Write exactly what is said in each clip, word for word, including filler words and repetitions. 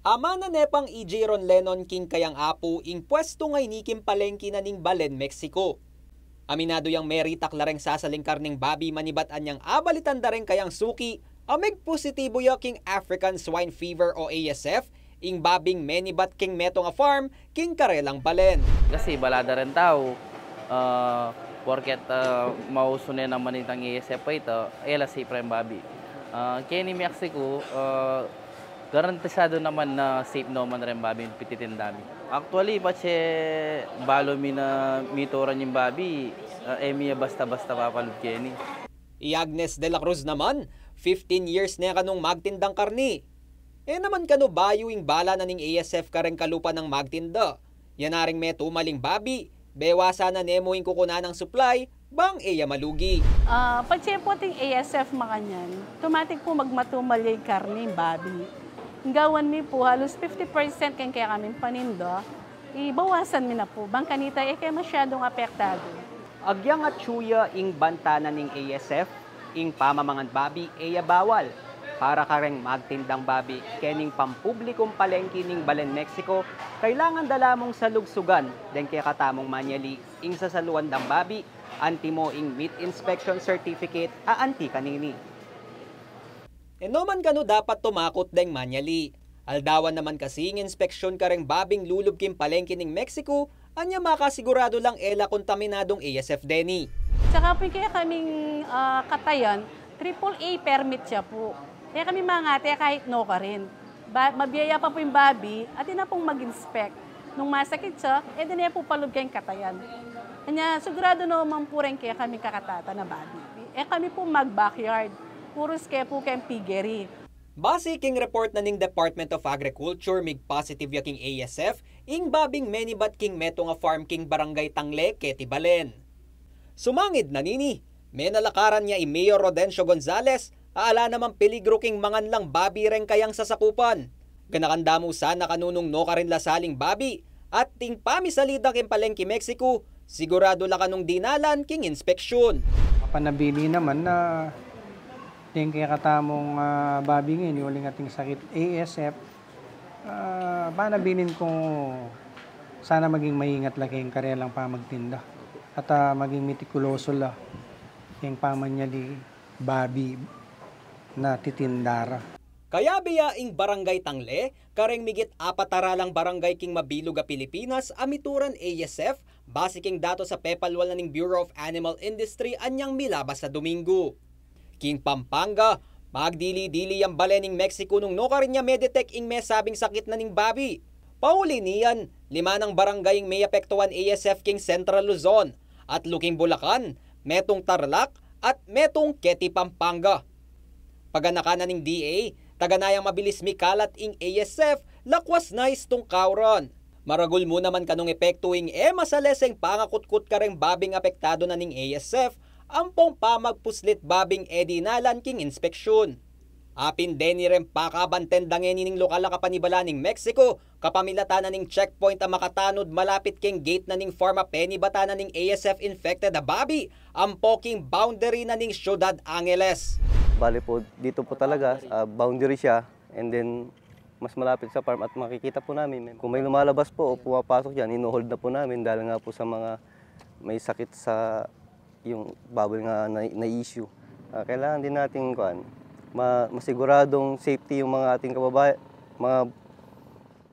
Amana ne pang E J Ron Lennon king kayang apu ing pwestu ngeni king palengki na ning balen Mexico. Aminadu yang meritak la reng sasaling karning babi manibat anyang abalitan da reng kayang suki a megpositibu ya king African Swine Fever o A S F ing babing menibat king metung a farm king karelang balen. Kasi bala da reng tau, ah, porket, ah, mausu ne naman itang A S F a ita, e la safe reng babi. Ah, keni Mexico, ah, garantisadu naman na safe naman reng babing pititinda mi. Actually, patse balu mi na mituran ing babi, ah, e mi ya basta-basta papalub keni. I Agnes de la Cruz naman, fifteen years ne kanung magtindang karni. E naman kanu bayu ing bala na ning A S F kareng kalupa nang magtinda. Yan a ring metumal ing babi, bewasan na ne mu ing kukunan nang supply, bang e ya malugi. Ah, patse pu ating A S F makanyan, automatic pu magmatumal ya ing karni ning babi. Gawan mi pu halos fifty percent keng kekaming paninda, ibawasan mi na pu, bang kanita e ke masyadung apektadu. Agyang atyu ya ing banta na ning A S F, ing pamamangan babi e ya bawal. Para kareng magtindang babi kening pampublikung palengki ning balen Mexico, kailangan da la mung salugsugan deng kekatamung manyali ing sasaluan dang babi, antimo ing meat inspection certificate a anti kanini. E no man kanu dapat tumakut deng manyali. Aldawan naman kasi ing inspeksyun kareng babing lulub king palengki ning Mexico, anya makasiguradu lang e la kontaminadung A S F deni. Saka pu ing kekaming, ah, katayan, triple A permit ya pu. Kaya kami mangate kahit no karin. Ba, mabie ya pa pu ing babi, atin na pung mag-inspect. Nung masakit ya, e de ne pu palub keng katayan. Kanya siguradu naman pu reng kekaming kakatatan a babi. E kami pu mag-backyard. Purus ke pu keng piggery. Base king report na ning Department of Agriculture, mig-positive ya king A S F ing babing menibat king metung a farm king Barangay Tangle, keti balen. Sumangid na nini, menalakaran ya i Mayor Rodencio Gonzales a ala namang peligru king mangan lang babi reng kayang sasakupan. Ganakan da mu sana kanunung no karin la saling babi, at ing pamisalida king palengki Mexico, siguradu la kanung dinalan king inspeksyun. Mapanabini naman na deng kekatamung, ah, babi ngeni uling ating sakit A S F, ah, panabinin ku sana maging maingat la keng karelang pamagtinda. At, ah, maging mitikuloso la keng pamanyali babi na titinda ra. Kayabe ya ing Barangay Tangle kareng migit apat a ralang barangay king mabilug a Pilipinas a mituran A S F, base king datos a pepalwal na ning Bureau of Animal Industry anyang milabas a Domingo. King Pampanga, magdili-dili yang balen ning Mexico nung no karin ya me-detect ing mesabing sakit na ning babi. Pauli niyan, lima nang barangay ing meapektuan A S F king Central Luzon, atlu king Bulacan, metung Tarlac, at metung keti Pampanga. Paganakan na ning D A, taganayang mabilis mikalat ing A S F, lakwas na istung kauran. Maragul mu naman kanung epektu ing e masaleseng pangakutkut kareng babing apektadu na ning A S F, ampong pamagpuslit babing e dinalan king inspeksyun. Apin deni reng pakabanten da ngeni ning lokal a kapanibala ning Mexico, kapamilatan na ning checkpoint a makatanud malapit keng gate na ning farm a penibatan na ning A S F infected a babi, ampo king boundary na ning Ciudad Angeles. Bali po, dito po talaga, ah, boundary siya, and then mas malapit sa farm at makikita po namin, may, kung may lumalabas po o pumapasok diyan, hino-hold na po namin dahil nga po sa mga may sakit sa yung baboy nga na, na issue. Ah, kailangan din natin, kuwan, ma-, masiguradong safety yung mga ating kababayan, mga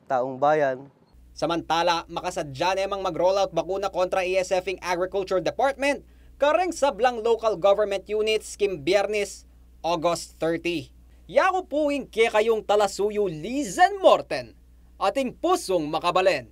taong bayan. Samantala, makasadya ne mang mag-roll out bakuna kontra A S F ing Agriculture Department kareng sablang local government units king Biyernes, August thirty. Yaku pu ing kekayung talasuyu, Lizen Morten, ating pusung makabalen.